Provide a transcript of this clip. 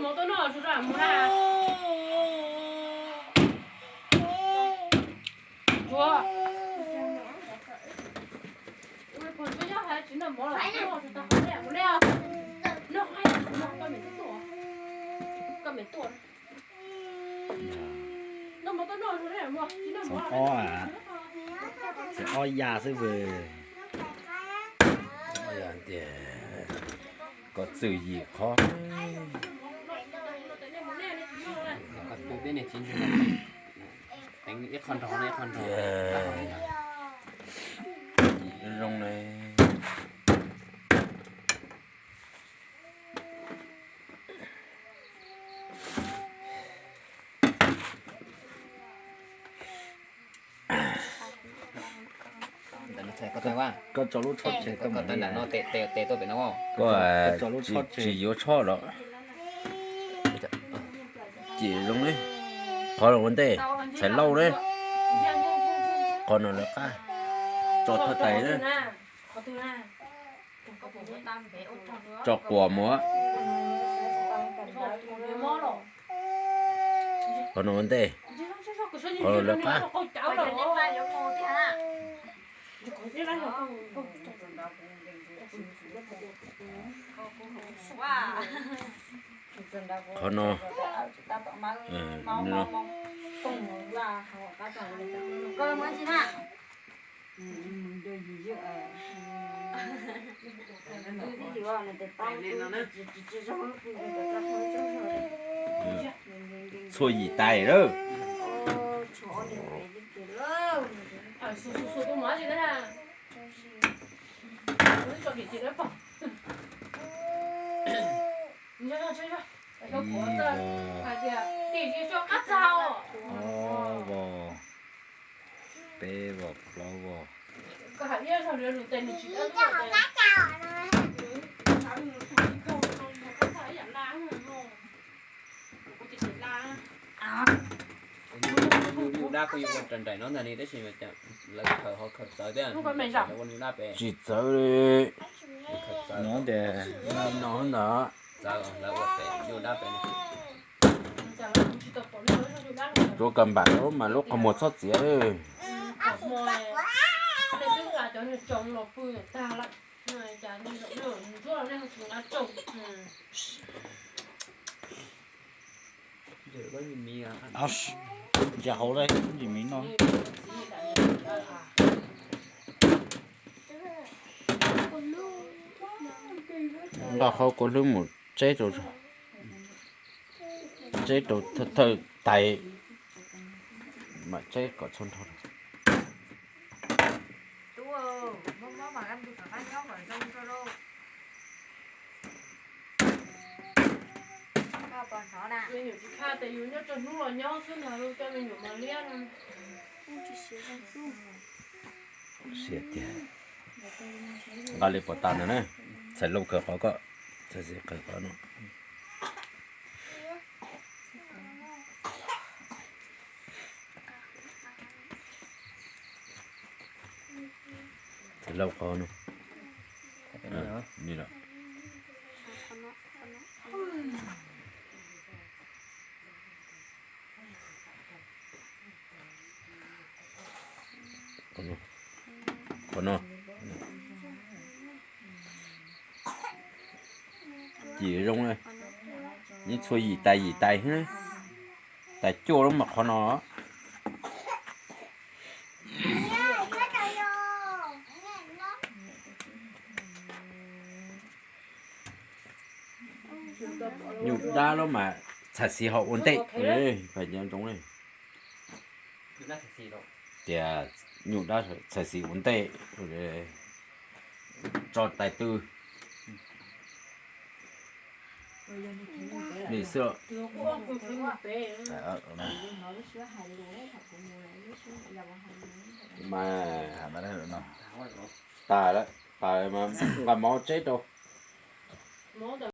Ob, ob ya xwb vwm. Tias kom txwm yim qhov. Ib qho nrog ib qho nrog. Zoo li. Koj tso lub tsho tseg, koj tso lub tsho tseg, tsis yuav tsho los. Ces zoo li qhov no ua ntej, txhais lauj na, qhov no lawv qab tso thawj tais na. Tso quas mus. Qhov no ua ntej, qhov no lawv qab. Qhov no, no. Txhua yim tais lawm. Ib vos, ob vos, peb vos, plaub vos. Nyuj dab kuj yuav ua raws nraim no ntag li tab sis mas lawv khaws ho khaws txawv thiab, lawv ua nyuj dab pem. Tsis txawv li. No tias no ntag. Tsuav kas npam mas lub qhov muag txhob txiav. Ntsia hauv, ib ntsis miv no. Nqa qhov kua hlwb mus tseb rau, tseb rau thawj tais, mam tseb kom txhua nrho. Me nyuam tsis tshaj tias yus nyob rau hnub los nyob xwb ntag, coj me nyuam mos liab no. Siab tiag. Nqa li puas tas ntawd na. Txhais Lauj khaws qhov ko, txhais Xis khaws qhov no. Txhais Lauj qhov no. Li lawm. Qhov no. Cim zoo na. Yeej txhua yim tais yim tais xwb. Tais cuaj lub mas qhov no. Nyuj dab lub mas txhais Xis ho ua ntej. Pais nco ntsoov li. Tias nyuj dab txhais Xis ua ntej, tso tais twg li xwb. Mas tas lawm, tas lawm mas nqa mov tseb rau.